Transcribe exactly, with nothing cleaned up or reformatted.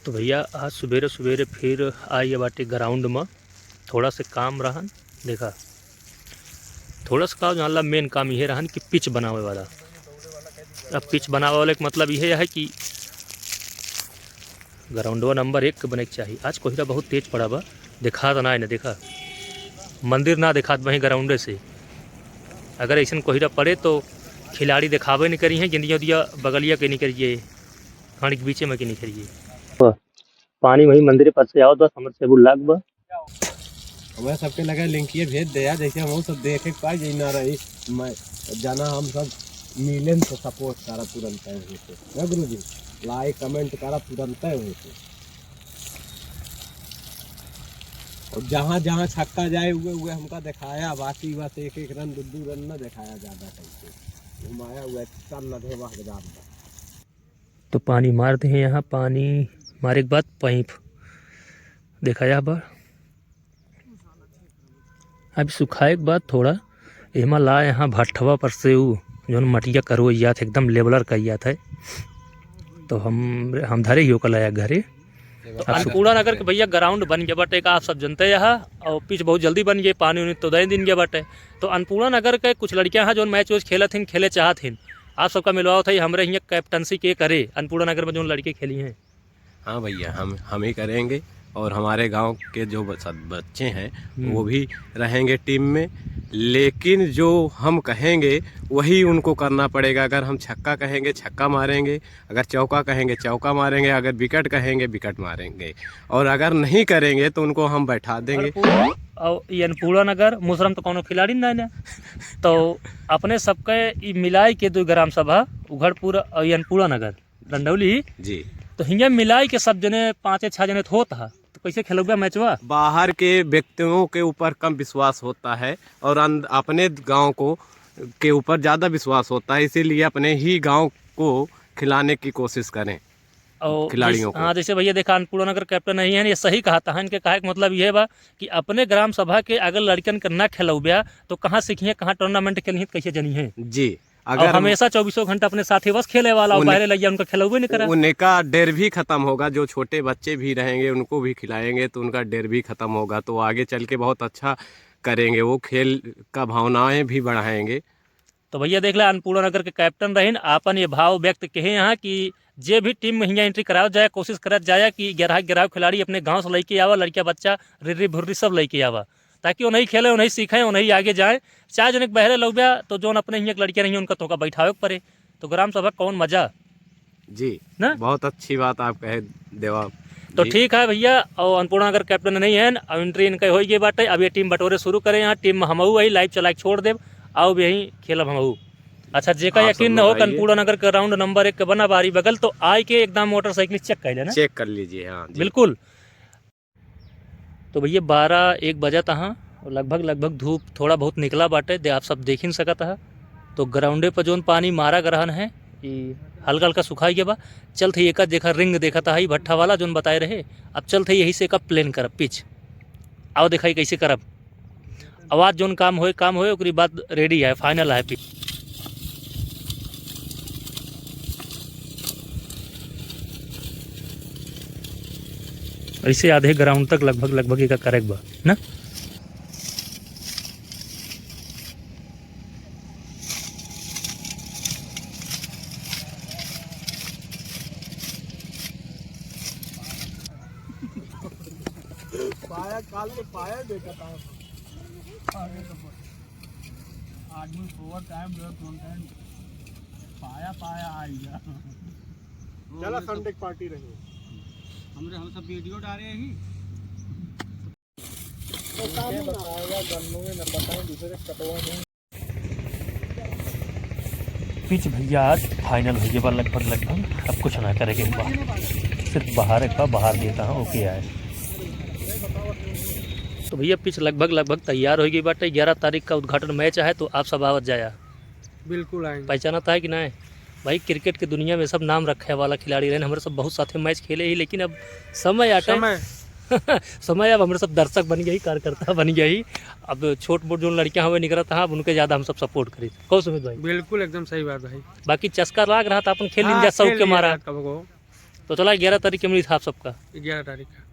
तो भैया, आज सुबेरे सुबेरे फिर आइ गए बाटे ground में, थोड़ा से काम रहन। देखा, थोड़ा सा का जानला, main काम इहे रहन कि pitch बनावे वाला। अब pitch बनावे वाले के मतलब इहे है कि groundवा number एक के बने के चाही। आज कोहरा बहुत तेज पड़ा बा, देखात ना है ना, देखा, मंदिर ना देखात वहीं groundे से। अगर ऐसन कोहरा पड़े तो खिलाड़ी देखावे नहीं करी हैं, गेंदिया उदिया बगलिया के नहीं करिए, खाड़ी के बीचे में के नहीं करिए। पानी वही मंदिर पर से आवत बा, submersible लाग बा। हमरा सबके लगे लिंकिए भेज दे यार, जैसे हम सब देखे के पाई, जई ना रही। मैं जाना हम सब मिलेन तो support करा तुरंत होते। ना गुरुजी, like comment करा तुरंत होते। और जहाँ जहाँ छक्का जाए हुए हुए हमका दिखाया, बाकी बस एक एक run, दो दो run ना दिखाया ज्यादा करके। घुमाया हुआ है, चल लगे वहाँ बाजार में। तो पानी मार दे हैं यहाँ, पानी मारे के बाद pipe देखा यहाँ पर। अब सुखाए के बाद थोड़ा एमा ला यहाँ भट्ठवा पर से ऊ जौन मटिया करो याद एकदम leveler का याद है, तो हम, हम धरे ही ओकर लाया घरे। तो अब सु- अन्नपूर्णा नगर के भैया ground बन गया बाटे, का आप सब जनते यहाँ, और pitch बहुत जल्दी बन गए, पानी उनी तो दे दिन गया बाटे। तो अन्नपूर्णा नगर के कुछ लड़कियाँ हैं जौन match वैच खेलत हिन, खेले चाहत हिन, आप सबका मिलवावत है, हमरे हियाँ captaincy के करे अन्नपूर्णा नगर में जौन लड़के खेली हैं। हाँ भैया, हम, हम ही करेंगे और हमारे गांव के जो ब-, सब बच्चे हैं, हम्म। वो भी रहेंगे team में, लेकिन जो हम कहेंगे वही उनको करना पड़ेगा। अगर हम छक्का कहेंगे, छक्का मारेंगे, अगर चौका कहेंगे, चौका मारेंगे, अगर wicket कहेंगे, wicket मारेंगे, और अगर नहीं करेंगे तो उनको हम बैठा देंगे। और पूरा, और ये अन्नपूर्णा नगर, मुसरम तो कौनो खिलाड़ी ना है ना, तो अपने सबके ई मिलाई के दो ग्राम सभा, उघड़पुर और ये अन्नपूर्णा नगर, डंडौली। जी। तो हियाँ मिलाई के सब जने, पाँचे छह जने तो होत ह, तो कैसे खेलौबा मैचवा? बाहर के व्यक्तियों के ऊपर कम विश्वास होता है और अन-, अपने गांव को, के ऊपर ज़्यादा विश्वास होता है, इसीलिए अपने ही गांव को खिलाने की कोशिश करें और खिलाड़ियों जैस-, को। हाँ, जैसे भैया देखा, अन्नपूर्णा नगर captain नहीं है, ये सही कहा था, इनके कहे के मतलब ये बा कि अपने ग्राम सभा के अगर लड़कन के ना खेलौबा, तो कहाँ सीखिए, कहाँ tournament खेलिए, तो कैसे जनिए? जी। और अगर हमेशा चौबीसों घंटा अपने साथे बस खेले वाला, और उन-, बाहरे लइया उनका खेलौबे नहीं करा। उनका डर भी खत्म होगा, जो छोटे बच्चे भी रहेंगे उनको भी खिलाएंगे तो उनका डर भी खत्म होगा, तो आगे चल के बहुत अच्छा करेंगे, वो खेल का भावनाएं भी बढ़ाएंगे। तो भैया देख ला, अन्नपूर्णा नगर के captain रहिन, आपन ये भाव व्यक्त कहे यहाँ कि जे भी team में हियाँ entry करावत जाए, कोशिश करत जाए कि ग्यारह ग्यारह खिलाड़ी अपने गाँव से लइके आवा, लड़किया बच्चा, रिर्री भुर्री सब लइके आवा। ताकि उन्हीं खेले, उन्हीं सीखे, उन्हीं आगे जाए। चार जने के बहरे लौबा, तो जौन अपने हियाँ के लड़कियाँ रही, उनका तोका बैठावे के पड़े। तो ग्राम सभा कौन मजा? जी, ना? बहुत अच्छी बात आप कहे देवा तो जी। ठीक है भैया, और अन्नपूर्णा नगर captain नहीं है, अब entry इनका हो गई बाटे। अब ये team बटोरे शुरू करें, यहाँ team में हमहू आई, live चला के छोड़ देब, आओ भी यहीं खेलब हमहू। अच्छा, जेका आप सब यकीन न हो, बताइए। अन्नपूर्णा नगर के ground number एक के बना बारी बगल, तो आए के एकदम motorcycle check कर लेना। Check कर लीजिए, हाँ जी। बिल्कुल। तो भैया, बारह एक बजत हाँ, और लगभग, लगभग धूप थोड़ा बहुत निकला बाटे, दे आप सब देखिन सकत हा। तो ground पर जौन पानी मारा गरहन है, ई हल्का हल्का सुखाई गया बा। चलत ही एका देखा, ring देखत हा, ई भट्ठा वाला जौन बताए रहे। अब चलत ही यही से एका plain करब pitch। आओ देखाई कैसे करब। आवाज जौन काम होए, काम होए, ओकरी बाद ready है, final है pitch। ऐसे आधे ground तक लगभग, लगभग एका करे के बा ना। पाया, काल के पाया देखा था। आदमी over time, one time पाया, पाया आई जा। चला, Sunday की party रही। हमरे, हम सब video डाले ही। Pitch भैया आज final हो गया बा लगभग, लगभग। अब कुछ ना करे के बा, सिर्फ बाहर एक बार बाहर देता हूँ, OK है। तो भैया, pitch लगभग, लगभग तैयार हो गई बाटे। ग्यारह तारीख का उद्घाटन match है, तो आप सब आवत जाया। बिल्कुल आएंगे। पहचानत है कि नहीं? भाई, cricket के दुनिया में सब नाम रखे वाला खिलाड़ी रहन, हमरे सब बहुत साथे match खेले ही, लेकिन अब समय आटे, समय। समय अब हमरे सब दर्शक बन गई, कार्यकर्ता बन गई। अब छोट मोट जौन लड़कियां हमें निकलत हैं, अब उनके ज्यादा हम सब support करी। कहो सुमित भाई? बिल्कुल, एकदम सही बात भाई। बाकी चस्का लाग रहा था, अपन खेल हाँ, लीन जा शौक खेल के लीन मारा। जा कबो। तो चला, ग्यारह तारीख के मिली था आप सबका। ग्यारह तारीख का।